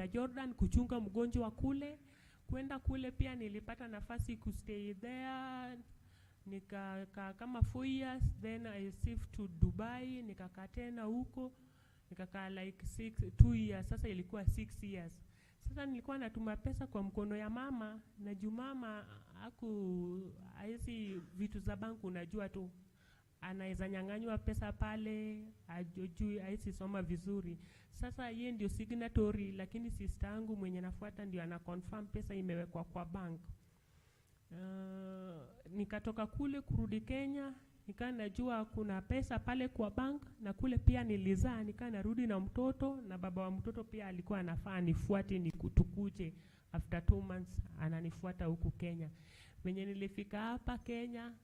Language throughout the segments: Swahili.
nikaenda Jordan kuchunga mgonjwa kule. Kwenda kule pia nilipata nafasi kustay there, nikakaa kama 4 years, then I shift to Dubai, nikakaa tena huko, nikakaa like 2 years, sasa ilikuwa 6 years. Sasa nilikuwa natuma pesa kwa mkono ya mama, na juu mama haezi vitu za banku, unajua tu anaweza nyang'anywa pesa pale, ajui haezi soma vizuri. Sasa yeye ndio signatory, lakini sister yangu mwenye nafuata ndio ana confirm pesa imewekwa kwa bank. Nikatoka kule kurudi Kenya, nikaa najua kuna pesa pale kwa bank, na kule pia nilizaa, nikaa narudi na mtoto, na baba wa mtoto pia alikuwa anafaa nifuate nikuje after 2 months ananifuata huku Kenya. Venye nilifika hapa Kenya,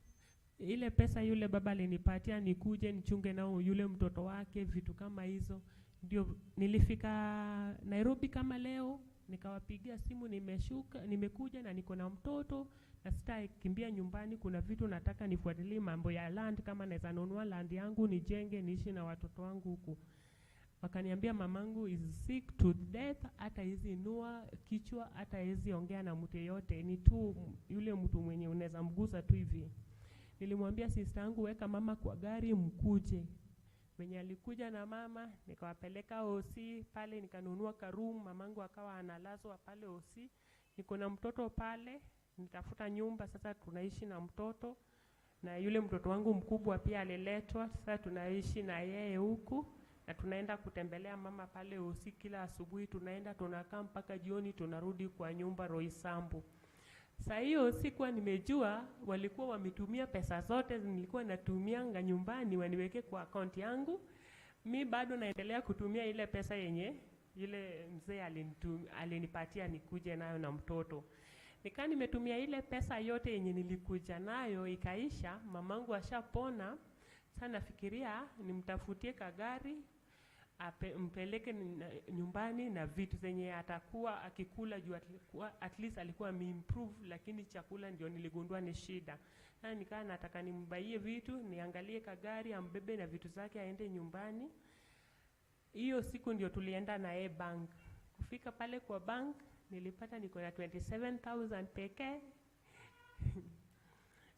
ile pesa yule baba alinipatia nikuje nichunge nao yule mtoto wake, vitu kama hizo. Ndio nilifika Nairobi kama leo, nikawapigia simu, nimeshuka, nimekuja na niko na mtoto na sitakimbia nyumbani, kuna vitu nataka nifuatilie mambo ya land, kama naweza nunua land yangu nijenge niishi na watoto wangu huku. Wakaniambia mamangu is sick to death, hata hizi inua kichwa, hata hizi ongea na mtu yeyote, ni tu yule mtu mwenye unaweza mgusa tu hivi. Nilimwambia sister yangu weka mama kwa gari mkuje. Mwenye alikuja na mama, nikawapeleka OC pale, nikanunua karoom, mamangu akawa analazwa pale OC. Niko na mtoto pale, nitafuta nyumba sasa tunaishi na mtoto. Na yule mtoto wangu mkubwa pia aliletwa, sasa tunaishi na yeye huku. Na tunaenda kutembelea mama pale OC kila asubuhi, tunaenda tunakaa mpaka jioni, tunarudi kwa nyumba Roysambu. Saa hiyo sikuwa nimejua walikuwa wametumia pesa zote nilikuwa natumianga nyumbani waniweke kwa account yangu. Mi bado naendelea kutumia ile pesa yenye ile mzee alinipatia nikuje nayo na mtoto. Nikaa nimetumia ile pesa yote yenye nilikuja nayo ikaisha, mamangu ashapona. Sasa nafikiria nimtafutie kagari mpeleke nyumbani na vitu zenye atakuwa akikula, juu at least alikuwa ameimprove, lakini chakula ndio niligundua ni shida. Sasa nikaa nataka nimbaie vitu, niangalie kagari ambebe na vitu zake aende nyumbani. Hiyo siku ndio tulienda na yeye bank. Kufika pale kwa bank nilipata niko na 27,000 pekee.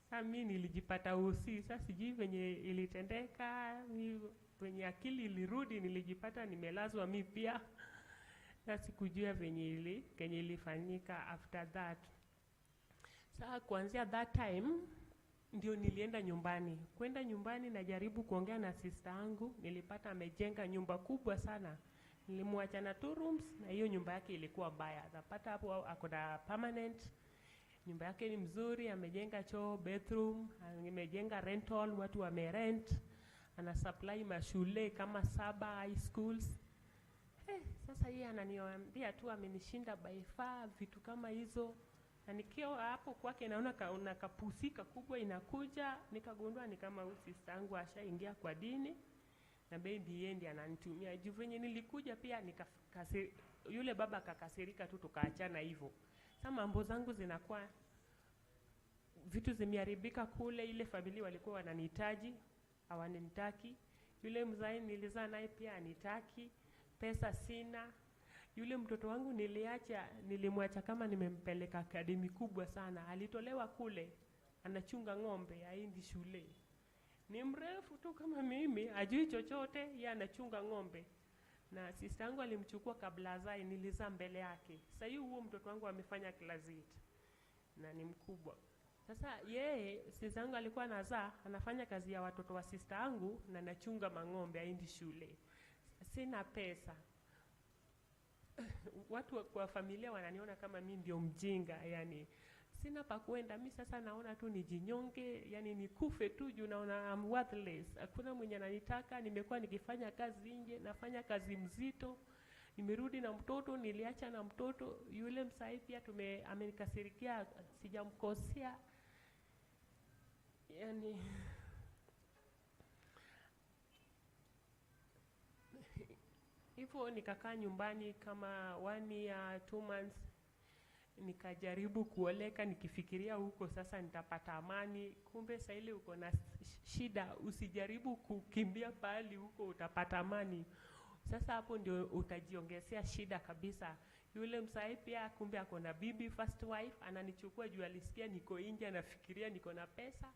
Sasa mimi nilijipata usi, sasa sijui venye ilitendeka, venye akili ilirudi nilijipata nimelazwa mimi pia. Na sikujua venye kenye ilifanyika after that. Sasa kuanzia that time ndio nilienda nyumbani. Kwenda nyumbani najaribu kuongea na sister yangu, nilipata amejenga nyumba kubwa sana. Nilimwacha na 2 rooms na hiyo nyumba yake ilikuwa mbaya. Napata hapo ako na permanent. Nyumba yake ni mzuri, amejenga choo, bathroom, amejenga rental, watu wamerent. Ana supply mashule kama 7 high schools. Sasa yeye ananiambia tu amenishinda by far, vitu kama hizo. Na nikiwa hapo kwake naona kaona kapusika kubwa inakuja, nikagundua ni kama huyu sister yangu ashaingia kwa dini na baby yeye ndiye ananitumia. Juu venye nilikuja pia yule baba akakasirika tu tukaachana hivyo. Sasa mambo zangu zinakuwa vitu zimeharibika kule, ile familia walikuwa wananihitaji, hawanitaki. Yule mzai nilizaa naye pia anitaki, pesa sina. Yule mtoto wangu nilimwacha kama nimempeleka akademi kubwa sana. Alitolewa kule, anachunga ng'ombe, haendi shule. Ni mrefu tu kama mimi, hajui chochote, yeye anachunga ng'ombe. Na sister yangu alimchukua kabla azae, nilizaa mbele yake. Sasa hiyo huo mtoto wangu amefanya class 8 na ni mkubwa. Sasa yeye sister yangu alikuwa anazaa, anafanya kazi ya watoto wa sister yangu na anachunga mang'ombe, haendi shule. Sina pesa. Watu kwa familia wananiona kama mimi ndio mjinga, yani sina pa kwenda. Mimi sasa naona tu nijinyonge, yani nikufe tu juu naona I'm worthless. Hakuna mwenye ananitaka. Nimekuwa nikifanya kazi nje, nafanya kazi mzito. Nimerudi na mtoto, niliacha na mtoto. Yule msai pia amenikasirikia, sijamkosea. Yani hivyo nikakaa nyumbani kama 1 year 2 months. Nikajaribu kuoleka nikifikiria huko sasa nitapata amani. Kumbe sasa ile uko na shida, usijaribu kukimbia pahali huko utapata amani. Sasa hapo ndio utajiongezea shida kabisa. Yule msai pia kumbe ako na bibi, first wife, ananichukua juu alisikia niko nje, anafikiria niko na pesa.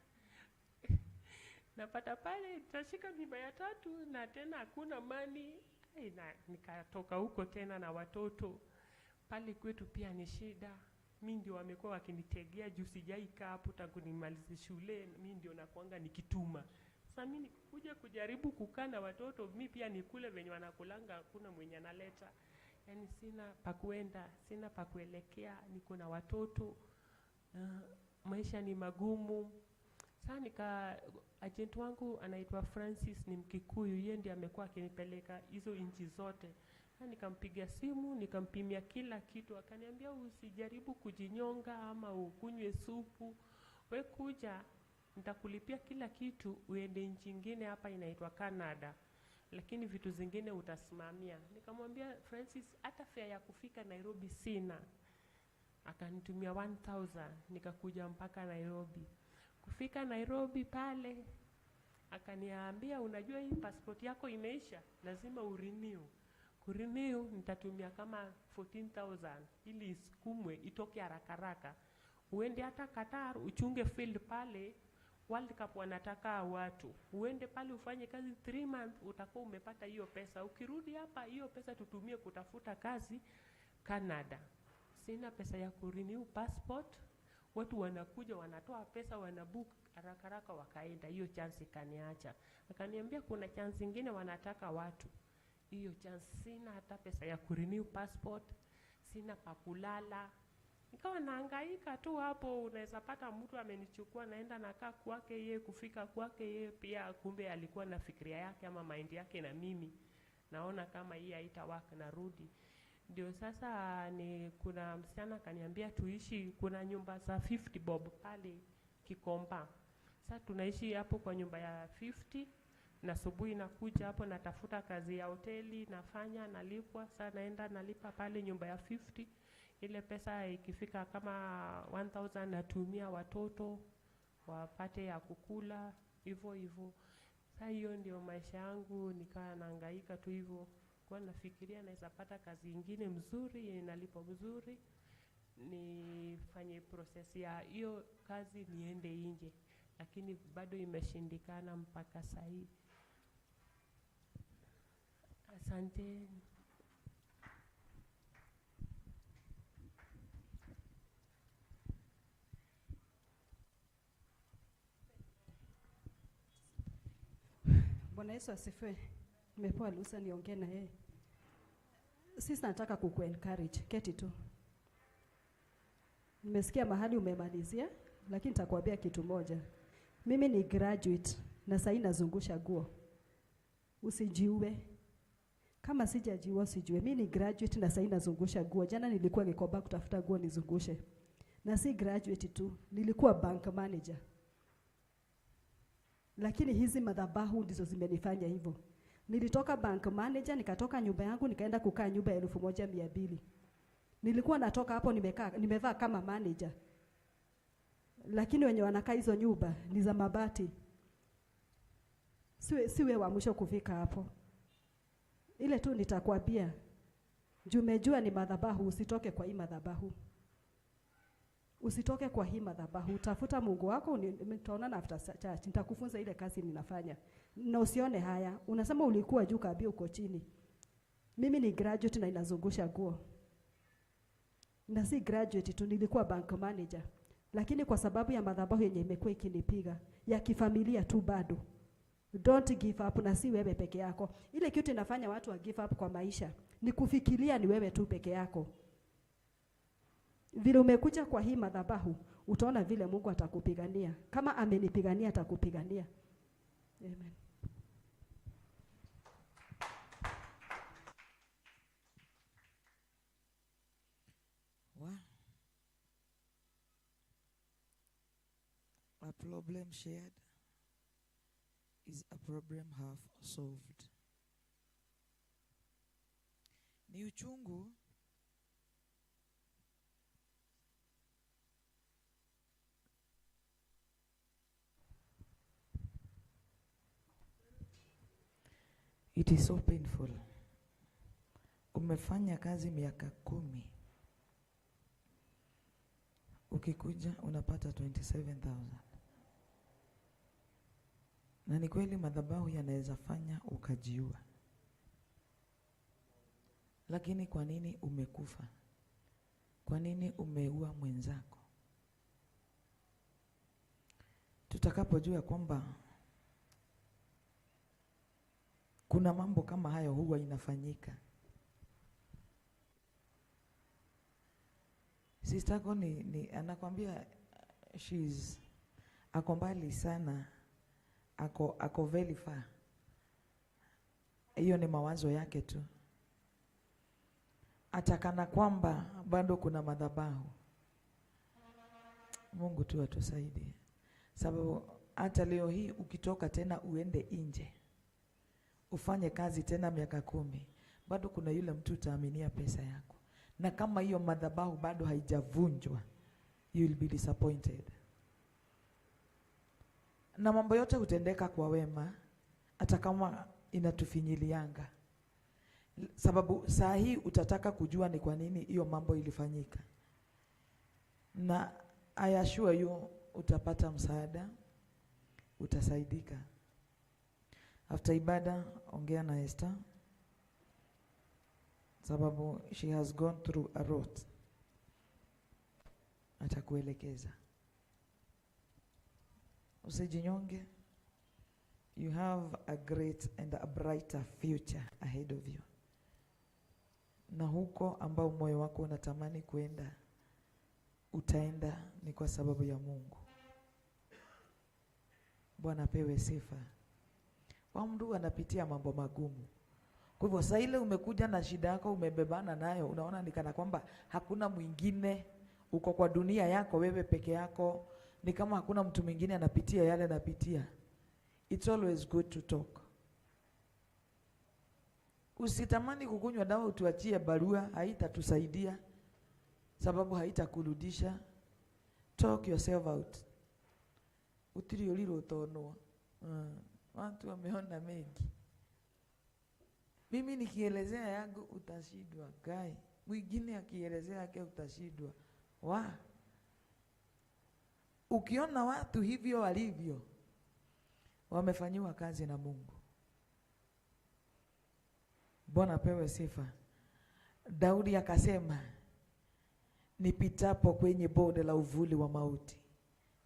Napata pale nitashika mimba ya tatu na tena hakuna mani. Na nikatoka huko tena na watoto. Pale kwetu pia ni shida. Mi ndio wamekuwa wakinitegea juu sijaikaa hapo tangu nimalize shule, mi ndio nakuanga nikituma. Sasa mi nikuja kujaribu kukaa na watoto, mi pia nikule venye wanakulanga, hakuna mwenye analeta. Yaani sina pa kuenda, sina pa kuelekea, niko na watoto. Maisha ni magumu. Sasa agent wangu anaitwa Francis, ni Mkikuyu, yeye ndiye amekuwa akinipeleka hizo nchi zote. Nikampigia simu, nikampimia kila kitu, akaniambia usijaribu kujinyonga ama ukunywe supu. We kuja, nitakulipia kila kitu, uende nchi nyingine hapa inaitwa Canada. Lakini vitu zingine utasimamia. Nikamwambia Francis, hata fare ya kufika Nairobi sina. Akanitumia 1000, nikakuja mpaka Nairobi. Kufika Nairobi pale, akaniambia unajua hii passport yako imeisha, lazima urenew. Kurenew nitatumia kama 14,000 ili isukumwe itoke haraka haraka. Uende hata Qatar uchunge field pale, World Cup wanataka watu. Uende pale ufanye kazi 3 months, utakuwa umepata hiyo pesa. Ukirudi hapa hiyo pesa tutumie kutafuta kazi Canada. Sina pesa ya kurenew passport. Watu wanakuja wanatoa pesa wanabook haraka haraka wakaenda. Hiyo chance ikaniacha. Akaniambia kuna chance nyingine wanataka watu. Hiyo chance sina hata pesa ya kurenew passport, sina pa kulala. Nikawa nahangaika tu hapo, unaweza pata mtu amenichukua naenda nakaa kwake yeye, kufika kwake yeye pia kumbe alikuwa na fikiria yake ama mind yake na mimi. Naona kama hii haitawaka, narudi. Ndio sasa ni kuna msichana akaniambia tuishi, kuna nyumba za 50 bob pale Kikomba. Sasa tunaishi hapo kwa nyumba ya 50. Na asubuhi nakuja hapo natafuta kazi ya hoteli, nafanya, nalipwa. Sasa naenda nalipa pale nyumba ya 50. Ile pesa ikifika kama 1000 natumia watoto wapate ya kukula, hivyo hivyo. Sasa hiyo ndio maisha yangu, nikawa nahangaika tu hivyo. Kwa nafikiria naweza pata kazi nyingine mzuri, yenye inalipa mzuri, nifanye process ya hiyo kazi niende nje. Lakini bado imeshindikana mpaka sasa hivi. Asante. Bwana Yesu asifiwe. Nimepewa ruhusa niongee na yeye. Sisi nataka kuku-encourage. Keti tu. Nimesikia mahali umemalizia, lakini nitakwambia kitu moja. Mimi ni graduate na sasa nazungusha guo. Usijiue. Kama sijajiua usijiue. Mimi ni graduate na sasa nazungusha guo. Jana nilikuwa Gikomba kutafuta guo nizungushe. Na si graduate tu, nilikuwa bank manager. Lakini hizi madhabahu ndizo zimenifanya hivyo. Nilitoka bank manager, nikatoka nyumba yangu, nikaenda kukaa nyumba ya 1200. Nilikuwa natoka hapo nimevaa kama manager. Lakini wenye wanakaa hizo nyumba ni za mabati. Siwe wa mwisho kufika hapo. Ile tu nitakwambia, jumejua ni madhabahu, usitoke kwa hii madhabahu. Usitoke kwa hii madhabahu. Tafuta Mungu wako, tutaonana after church. Nitakufunza ile kazi ninafanya. Na usione haya. Unasema ulikuwa juu kabisa uko chini. Mimi ni graduate na inazungusha guo. Na si graduate tu, nilikuwa bank manager. Lakini kwa sababu ya madhabahu yenye imekuwa ikinipiga, ya kifamilia tu bado. Don't give up, na si wewe peke yako. Ile kitu inafanya watu wa give up kwa maisha ni kufikiria ni wewe tu peke yako. Vile umekuja kwa hii madhabahu, utaona vile Mungu atakupigania. Kama amenipigania atakupigania. Amen. Wow. A problem shared is a problem half solved. Ni uchungu. It is so painful Umefanya kazi miaka 10, ukikuja unapata 27,000. Na ni kweli madhabahu yanaweza fanya ukajiua. Lakini kwa nini umekufa? Kwa nini umeua mwenzako? Tutakapojua kwamba kuna mambo kama hayo huwa inafanyika. Sister yako ni anakwambia she's ako mbali sana, ako very far. Hiyo ni mawazo yake tu. Atakana kwamba bado kuna madhabahu. Mungu tu atusaidie. Sababu hata leo hii ukitoka tena uende nje ufanye kazi tena miaka 10, bado kuna yule mtu utaaminia pesa yako. Na kama hiyo madhabahu bado haijavunjwa, you will be disappointed. Na mambo yote hutendeka kwa wema, hata kama inatufinyilianga. Sababu saa hii utataka kujua ni kwa nini hiyo mambo ilifanyika. Na I assure you utapata msaada, utasaidika. After ibada, ongea na Esther, sababu she has gone through a lot. Atakuelekeza. Usijinyonge. You have a great and a brighter future ahead of you. Na huko ambao moyo wako unatamani kuenda, utaenda ni kwa sababu ya Mungu. Bwana pewe sifa. Mtu anapitia mambo magumu. Kwa hivyo saa ile umekuja na shida yako umebebana nayo, unaona ni kana kwamba hakuna mwingine, uko kwa dunia yako wewe peke yako, ni kama hakuna mtu mwingine anapitia yale anapitia. It's always good to talk. Usitamani kukunywa dawa utuachie barua, haitatusaidia sababu haitakurudisha. Talk yourself out. Utiri uliro utonwa. Watu wameona mengi. Mimi nikielezea yangu utashindwa, guy. Mwingine akielezea yake utashindwa. Wa. Ukiona watu hivyo walivyo, wamefanyiwa kazi na Mungu. Bwana pewe sifa. Daudi akasema, nipitapo kwenye bonde la uvuli wa mauti,